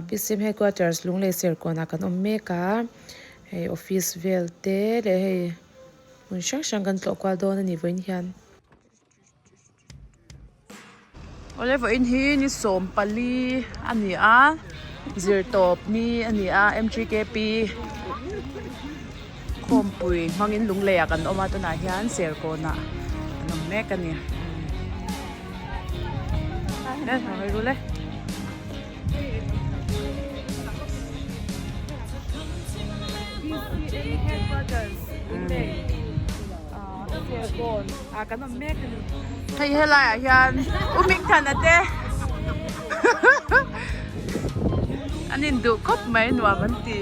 BCM headquarters Lunglei Serkawnah kan awm mek a, hei office vel te leh hei hmun hrang hrang kan tlawh kual dawn a ni vawiin hian. Awle vawiin hi ni 14 a ni a, zirtawp ni a ni a M_G_K_P khawmpui hmangin Lunglei ah kan awm a tunah hian Serkawnah an awm mek a ni. Hei helai ah hian U Hmingthana te an induh khawp mai nuam an ti.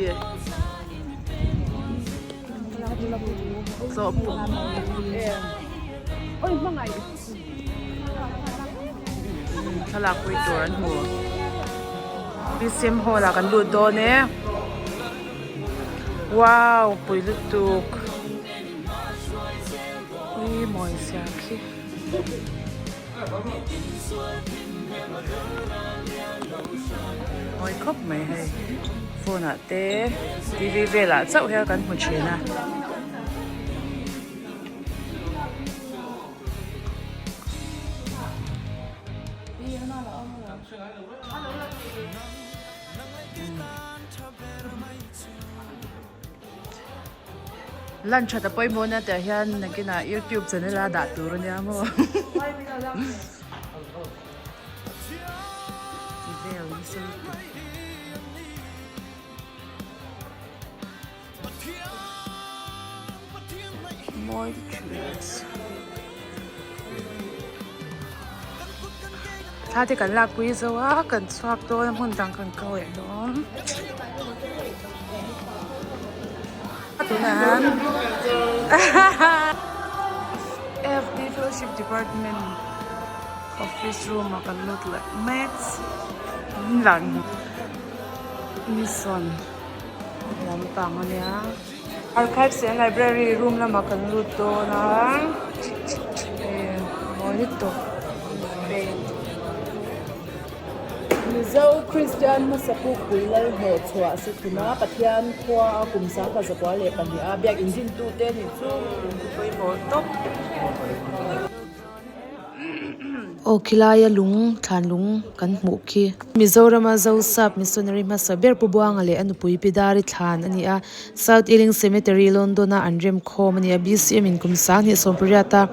Thlalak pui tur an hmu. BCM hall ah kan lut dawn e. Wow pui lutuk. Ui mawi zia khi. Mawi khawp mai hei. Phone ah te TV velah chauh hian kan hmu thin a. Lan that a pawimawh nia tih ah hian nakinah youtube channel a dah tur ania maw ti vel nasa lutuk. Mawi trees thla te kan lakpui zo a kan chhuak dawn a hmun dang kan ko leh dawn tunah hian F_D fellowship department office room ah kan lut leh mek lang mission. Lampang a nia archives and library room lamah kan lut dawn a hei mawi lutuk Mizo Kristian hmasa pukpui lal hnawh chhuah si thum a, Pathian khua a kum 2002 a biak indintute nih chu pawimawh tawp. Aw khilaia lung thlan lung kan hmuh khi. Mizorama Zosap missionary hmasa ber Pu Buanga leh a nupui Pi Dari thlan a ni a, South Ealing Cemetery, London a an rem khawm a ni a, BCM in kum 2018 a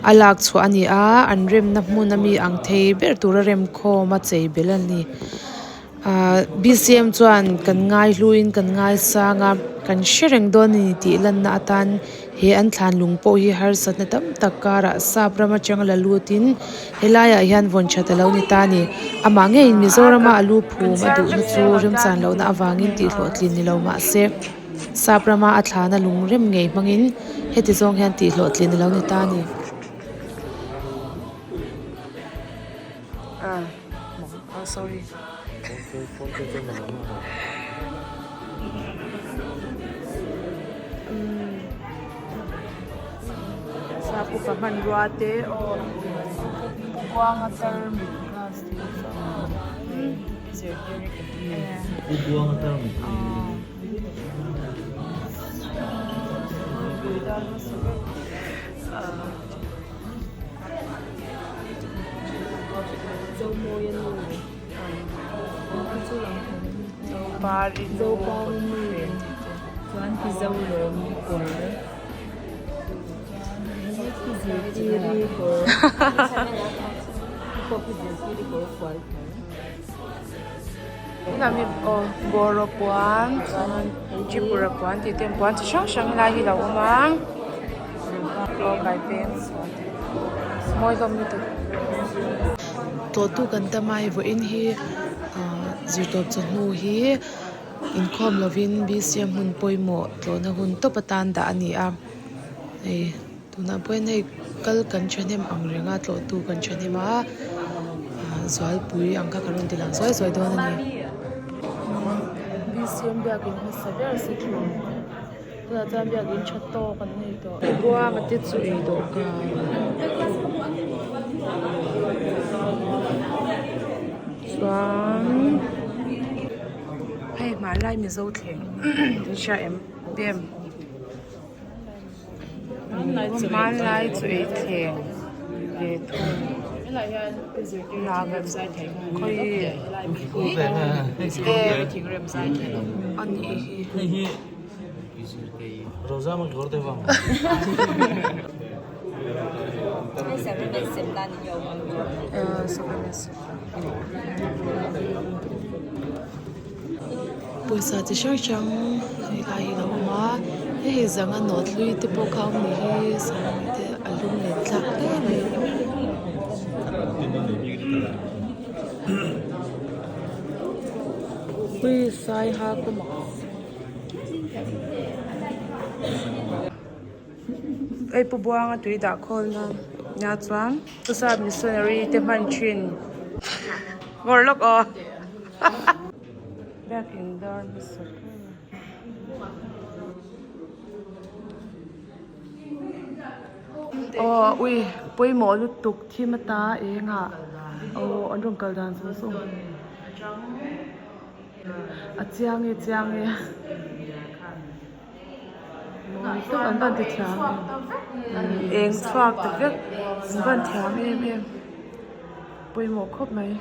a lak chhuah a ni a, an remna hmun a mi ang thei ber tura rem khawm a chei belh a ni. Ahh BCM chuan kan ngai hluin kan ngai sang a, kan hre reng dawn a ni tih lanna atan he an thlan lung pawh hi harsatna tam tak karah sap ram atanga la lutin helaiah hian vawn that a lo ni ta a ni. Amah ngeiin Mizorama a lu phum a duhna chu remchan lohna avangin tih hlawhtlin ni lo mah se sap rama a thlana lung rem ngei hmangin heti zawng hian tih hlawhtlin a lo ni ta a ni. Oh sorry. Sap upa hmanrua te aw Buanga tarmit class tih chu zirtir Buanga tarmit Chuan pi zo lawm kawr pi zirtiri kawr pawh pi zirtiri kawr fual tho. Tunah mi aw bawraw puan chuan tripura puan tih te puan chi hrang hrang helai hi a lo awm a aw kai peng mawi hlawm lutuk. Tawhtu kan tam a hei vawiin hi ahh zirtawp chawhnu hi inkhawm lovin BCM hmun pawimawh tlawhna hun tawp atan dah a ni a hei tunah pawh hian hei kal kan thahnem ang reng a tlawhtu kan thahnem a ahh zualpui ang kha ka rawn ti lang zuai zuai dawn a ni. BCM biakin hmasa ber si thung. Tunah chuan biakin tha tawk an nei tawh. Buanga te chu ei dawhkan. Chuan. Hmanlai Mizo thleng in hria em bem hmanlai chu ei thleng ve thung khawi a nih hi. Pawisa chi hrang hrang helai hi a lo awm a hei hi zanga nawt hlui te pawh kha a awm ni hi sarang te a lum len thlak hle mai. Hei pu Buanga tui dah khawl na nia chuan Usap missionary te hman thin ngawr lawk aw biakin dar hmasa ber aw ui pawimawh lutuk thim ata eng ah aw an rawn kal dan zawng zawng a chiang e chiang e. Mawi tak an van ti thiam em eng chhuak ta vek an van thiam em em pawimawh khawp mai.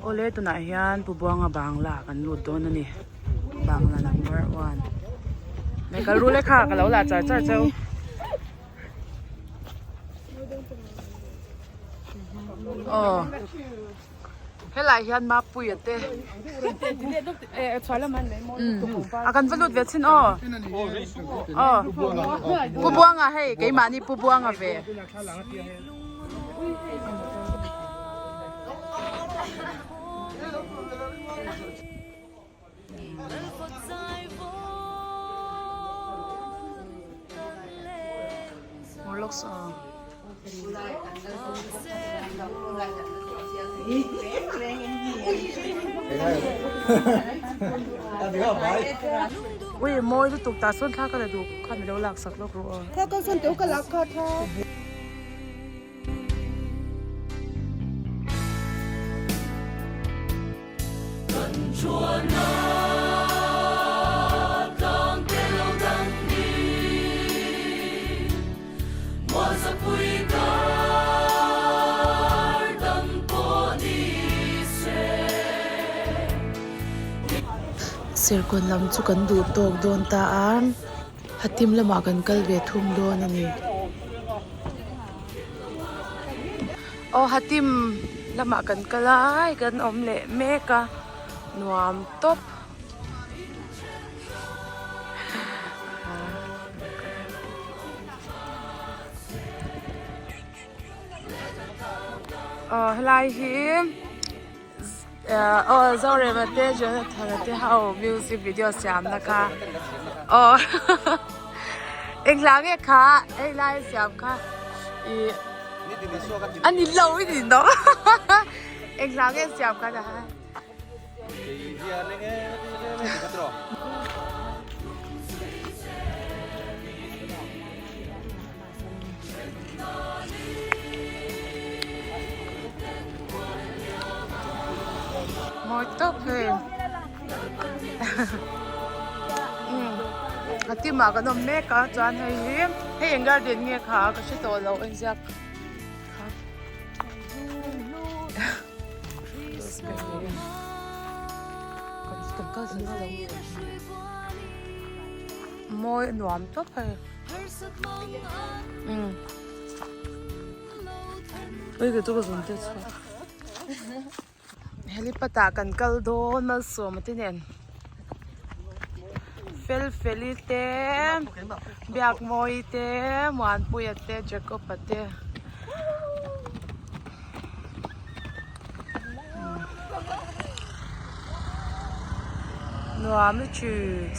Awle tunah hian Pu Buanga Bangla kan lut dawn a ni Bangla number one hei kal ru lek kha ka lo lah char char cheu. Aw. Helai hian Mapuia te a kan va lut ve chin aw aw Pu Buanga hei keimahni Pu Buanga ve. Ui mawi lutuk tah sawn thla ka la duh kha mi lo lak sak lawk rawh aw. Thla ka sawn teuh ka lak kha tha. Serkawn lam chu kan duh tawk dawn ta a Hatim lamah kan kal ve thung dawn a ni. Aw Hatim lamah kan kal a hei kan awm leh mek a nuam tawp. Aw helai hi aw Zorema te Jonathana te ho music video siamna kha aw eng hla nge kha hei lai siam kha ih a ni lo i ni no eng hla nge siam kha ta. Mawi tawp hei a timah kan awm mek a chuan hei hi hei eng garden nge kha ka hre tawh lo a inziak kha. Mawi nuam tawp hei. Helipad ah kan kal dawn Malsawma te nen Felfeli te Biakmawii te Muanpuia te Jacob-a te. Nuam lutuk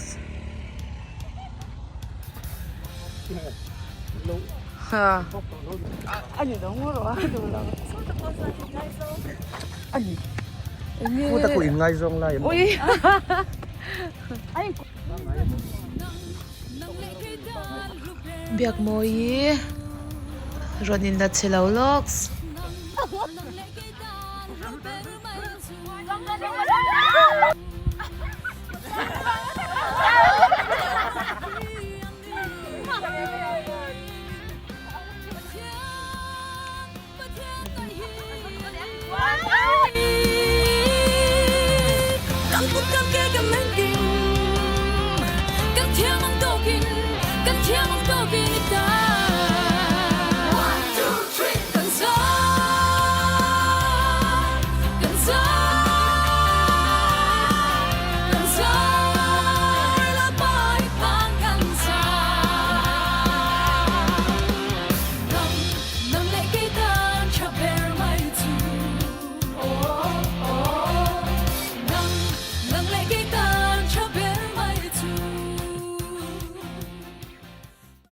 Biakmawii rawn in la chhe lo lawks.